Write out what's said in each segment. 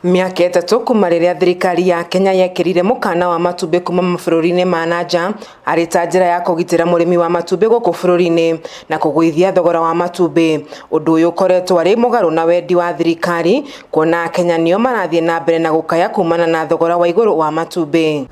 Mĩaka 3 kuma rĩrĩa thirikari ya Kenya yekĩrire mũkana wa matumbĩ kuma mabũrũri-inĩ ma na nja arĩ ta njĩra ya kũgitĩra mũrĩmi wa matumbĩ gũkũ bũrũri-inĩ na kũgũithia thogora wa matumbĩ. Ũndũ ũyũ ũkoretwo arĩ mũgarũ na wendi wa thirikari kuona Akenya nĩo marathiĩ na mbere na gũkaya kumana na thogora wa igũrũ wa matumbĩ.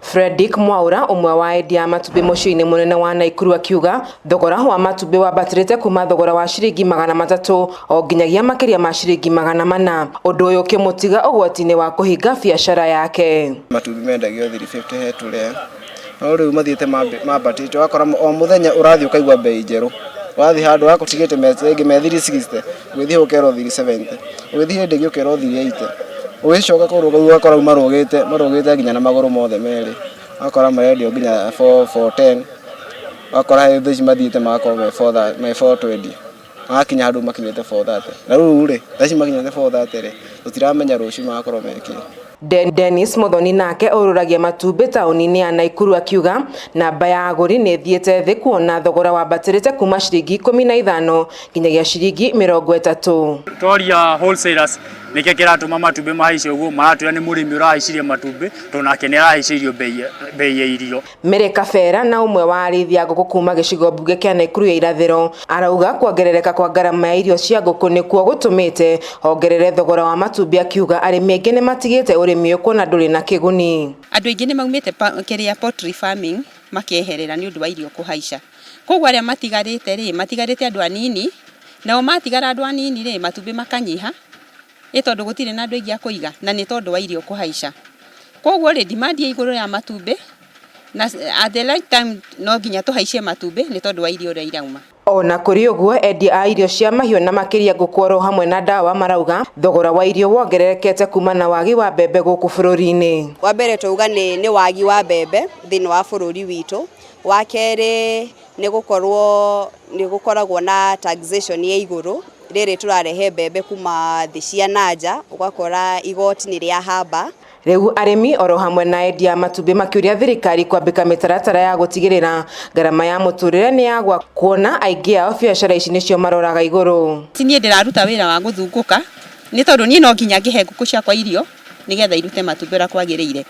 Fredrick Mwaura ũmwe wa endia a matumbĩ mũciĩ-inĩ mũnene wa Naikuru akiuga thogora wa matumbĩ wambatĩrĩte kuma thogora wa ciringi 300 o nginyagia makĩria ma ciringi 400, ũndũ ũyũ ũkĩmũtiga ũgwati-inĩ wa kũhinga biacara yake. Matumbĩ mendagio 350 he tũrĩa, no rĩu mathiĩte mambatĩte, ũgakora o mũthenya ũrathiĩ ũkaigua bei njerũ. Wathiĩ handũ ũgakũtigĩte rĩngĩ me 360, ũgĩthiĩ ũkerwo 370, ũgĩthiĩ hĩndĩ ĩngĩ ũkerwo 380, ũgĩcoka kũrũga ũgakora rĩu marũgĩte, marũgĩte nginya na magũrũ mothe merĩ, ũgakora marendio nginya 410, ũgakora thaa ici mathiĩte magakorwo me 420, magakinya handũ makinyĩte 430, na rĩu rĩ, thaa ici makinyĩte 430 rĩ, tũtiramenya rũciũ magakorwo me kĩ. Dennis Muthoni nake ũrũragia matumbĩ taũni-inĩ ya Naikuru akiuga namba ya agũri nĩ ĩthiĩte thĩ kuona thogora wambatĩrĩte kuma ciringi 15 nginyagia ciringi 30. Twaria wholesalers nĩkĩo kĩratũma matumbĩ mahaice ũguo, maratwĩra nĩ mũrĩmi ũrahaicirie matumbĩ tondũ nake nĩ arahaicĩirio bei ya irio. Mary Kabera na ũmwe wa arĩithi a ngũkũ kuma gĩcigo mbunge kĩa Naikuru ya irathĩro arauga kuongerereka kwa ngarama ya irio cia ngũkũ nĩkuo gũtũmĩte ongerere thogora wa matumbĩ, akiuga arĩmi aingĩ nĩmatigĩte ũrĩmi ũyũ kuona ndũrĩ na kĩguni. Andũ aingĩ nĩmaumĩte kĩrĩa poultry farming makeherera nĩ ũndũ wa irio kũhaica, koguo arĩa matigarĩte rĩ, matigarĩte andũ anini, nao matigara andũ anini rĩ, matumbĩ makanyiha, ĩ tondũ gũtirĩ na andũ aingĩ a kũiga na nĩ tondũ wa irio kũhaica. Koguo rĩ, demand ya igũrũ ya matumbĩ na at the right time no nginya tũhaicie matumbĩ nĩ tondũ wa irio ũrĩa irauma. Ona kũrĩ ũguo, endia a irio cia mahiũ na makĩria ngũkũ oro hamwe na ndawa marauga thogora wa irio wongererekete kuma na wagi wa mbembe gũkũ bũrũri-inĩ. Wa mbere twauga nĩ wagi wa mbembe thĩinĩ wa bũrũri witũ. Wa kerĩ nĩ gũkorwo nĩ gũkoragwo na taxation ya igũrũ rĩrĩ tũrarehe mbembe kuma thĩ cia nanja, ũgakora igoti nĩ rĩahamba. Rĩu arĩmi oro hamwe na endia a matumbĩ makĩũria thirikari kwambĩka mĩtaratara ya gũtigĩrĩra ngarama ya mũtũrĩre nĩ yagwa, kuona aingĩ ao biacara ici nĩcio maroraga igũrũ. Ti niĩ ndĩraruta wĩra wa gũthungũka nĩ tondũ niĩ no nginya ngĩhe ngũkũ ciakwa irio nĩgetha irute matumbĩ ũrĩa kwagĩrĩire,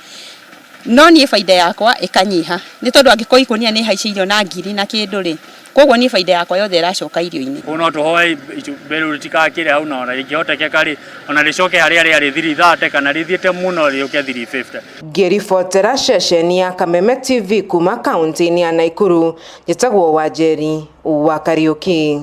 no niĩ baida yakwa ĩkanyiha nĩ tondũ angĩkorwo ikũnia nĩ haicĩirio na ngiri na kĩndũ rĩ, koguo niĩ baida yakwa yothe ĩracoka irio-inĩ. Koguo no tũhoe itumbĩ rĩu rĩtigakĩre hau, na ona rĩngĩhotekeka rĩ, ona rĩcoke harĩa rĩarĩ 330 kana rĩthiĩte mũno rĩũke 350. Ngĩribotera ceceni ya Kameme TV kuma kaunti-inĩ ya Naikuru, njĩtagwo Wanjeri wa Kariuki.